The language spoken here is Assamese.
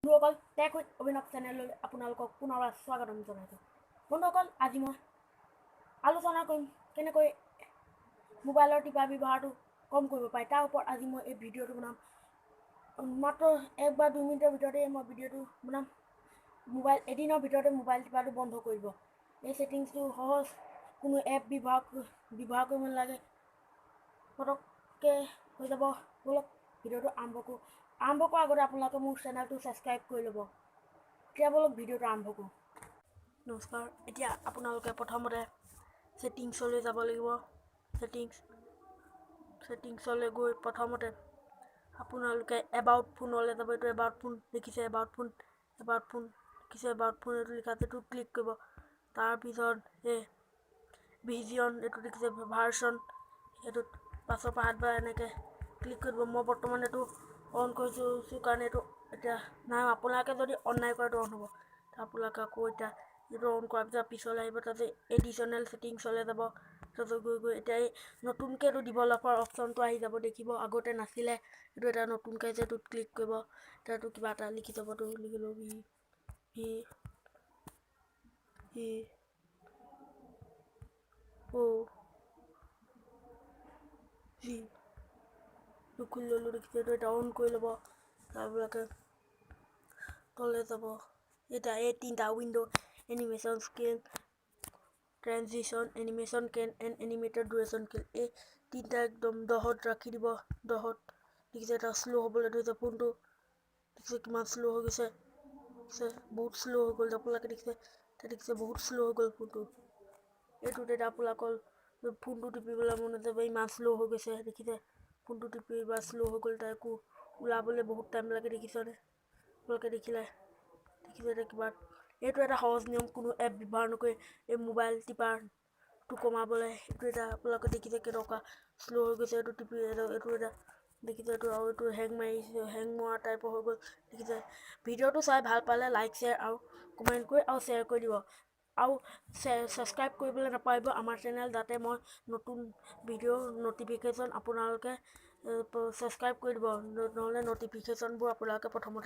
বন্ধুসকল, টেক উইথ অভিনৱ চেনেললৈ আপোনালোকক পুনৰবাৰ স্বাগতম জনাইছোঁ। বন্ধুসকল, আজি মই আলোচনা কৰিম কেনেকৈ মোবাইলৰ টিপা ব্যৱহাৰটো কম কৰিব পাৰি, তাৰ ওপৰত আজি মই এই ভিডিঅ'টো বনাম। মাত্ৰ 1 বা 2 মিনিটৰ ভিতৰতে মই ভিডিঅ'টো বনাম। মোবাইল এদিনৰ ভিতৰতে মোবাইল টিপাটো বন্ধ কৰিব। এই ছেটিংছটো সহজ, কোনো এপ ব্যৱহাৰ ব্যৱহাৰ কৰিব নালাগে, পটককৈ হৈ যাব। ব'লক, ভিডিঅ'টো আৰম্ভ কৰোঁ। আৰম্ভ কৰাৰ আগতে আপোনালোকে মোৰ চেনেলটো ছাবস্ক্ৰাইব কৰি ল'ব। এতিয়া ব'লক, ভিডিঅ'টো আৰম্ভ কৰোঁ। নমস্কাৰ। এতিয়া আপোনালোকে প্ৰথমতে ছেটিংছলৈ যাব লাগিব। ছেটিংছলৈ গৈ প্ৰথমতে আপোনালোকে এবাউট ফোনলৈ যাব। এইটো এবাউট ফোন দেখিছে, এবাউট ফোন, এবাউট ফোন দেখিছে, এবাউট ফোন এইটো লিখা আছে, এইটো ক্লিক কৰিব। তাৰপিছত এই ভিজন এইটো দেখিছে, ভাৰ্চন, এইটোত পাঁচৰ পৰা সাতবাৰ এনেকৈ ক্লিক কৰি দিব। মই বৰ্তমান এইটো অন কৰিছোঁ কাৰণে এইটো এতিয়া নাই। আপোনালোকে যদি অন নাই কৰা, এইটো অন হ'ব। আপোনালোকে আকৌ এতিয়া এইটো অন কৰাৰ পিছত পিছলৈ আহিব। তাৰপিছত এডিশ্যনেল ছেটিংছলৈ যাব। তাৰপিছত গৈ গৈ এতিয়া এই নতুনকৈ এইটো ডেভেলপাৰ অপশ্যনটো আহি যাব, দেখিব। আগতে নাছিলে এইটো, এটা নতুনকৈ আহিছে। এইটোত ক্লিক কৰিব। তাতো কিবা এটা লিখি যাব। এইটো লিখিলোঁ ভি ভি ই অ' জি। খুলি ল'লোঁ, দেখিছে। এইটো এটা অন কৰি ল'ব। তাৰবিলাকে তলে যাব। এতিয়া এই তিনিটা window animation scale, transition animation scale and animated duration scale, এই তিনিটা একদম 10ত ৰাখি দিব, 10ত। দেখিছে, এটা শ্ল' হ'বলৈ ধৰিছে ফোনটো। দেখিছে, কিমান শ্ল' হৈ গৈছে। দেখিছে, বহুত শ্ল' হৈ গ'ল। আপোনালোকে দেখিছে এতিয়া, দেখিছে, বহুত শ্ল' হৈ গ'ল ফোনটো। এইটোত এতিয়া আপোনালোকৰ ফোনটো টিপিবলৈ মন নাযাব, ইমান শ্ল' হৈ গৈছে। দেখিছে, ফোনটো টিপি বা শ্ল' হৈ গ'ল, তাৰ একো ওলাবলৈ বহুত টাইম লাগে। দেখিছনে? আপোনালোকে দেখিলে, দেখিছে। এতিয়া কিবা এইটো এটা সহজ নিয়ম, কোনো এপ ব্যৱহাৰ নকৰি এই মোবাইল টিপাৰটো কমাবলৈ। এইটো এটা আপোনালোকে দেখিছে, কেনেকুৱা শ্ল' হৈ গৈছে। এইটো টিপি এইটো এটা দেখিছে, এইটো আৰু এইটো হেং মাৰিছে, হেং মৰা টাইপৰ হৈ গ'ল, দেখিছে। ভিডিঅ'টো চাই ভাল পালে লাইক, শ্বেয়াৰ আৰু কমেণ্ট কৰি আৰু শ্বেয়াৰ কৰি দিব আৰু ছাবস্ক্ৰাইব কৰিবলৈ নাপাহৰিব আমাৰ চেনেল, যাতে মই নতুন ভিডিঅ' ন'টিফিকেশ্যন আপোনালোকে ছাবস্ক্ৰাইব কৰি দিব, নহ'লে ন'টিফিকেশ্যনবোৰ আপোনালোকে প্ৰথমতে